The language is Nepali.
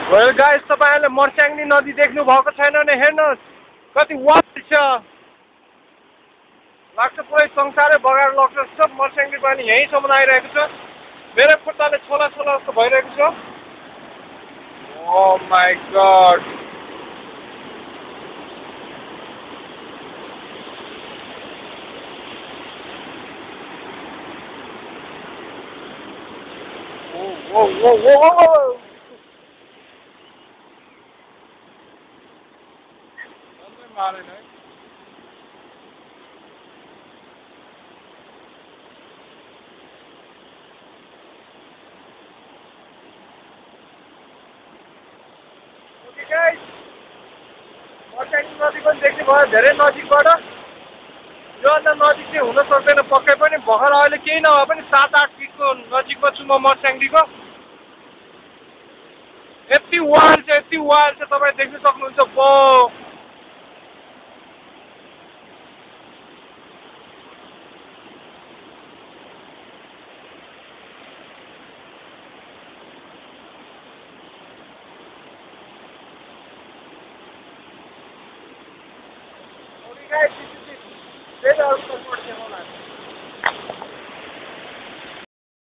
वेल गाइस, तपाईँहरूले मर्स्याङ्नी नदी देख्नु भएको छैन भने हेर्नुहोस् कति वाइल्ड छ। लाग्छ पुरै संसारै बगाएर लग्छ जस्तो। मर्स्याङ्नी पानी यहीँसम्म आइरहेको छ। मेरो खुट्टाले छोला छोला जस्तो भइरहेको छ। ओ माई गड। ओ ओ ओ ओ मारेन है। मर्स्याङ्नी नदी पनि देख्नु भयो धेरै नजिकबाट। योभन्दा नजिक चाहिँ हुन सक्दैन पक्कै पनि। भर्खर अहिले केही नभए पनि 7-8 फिटको नजिकमा छु म मर्स्याङ्नीको। यति वाइल्ड छ, यति वाइल्ड छ, तपाईँ देख्न सक्नुहुन्छ। बो त्यही त अर्को पड्छ मलाई।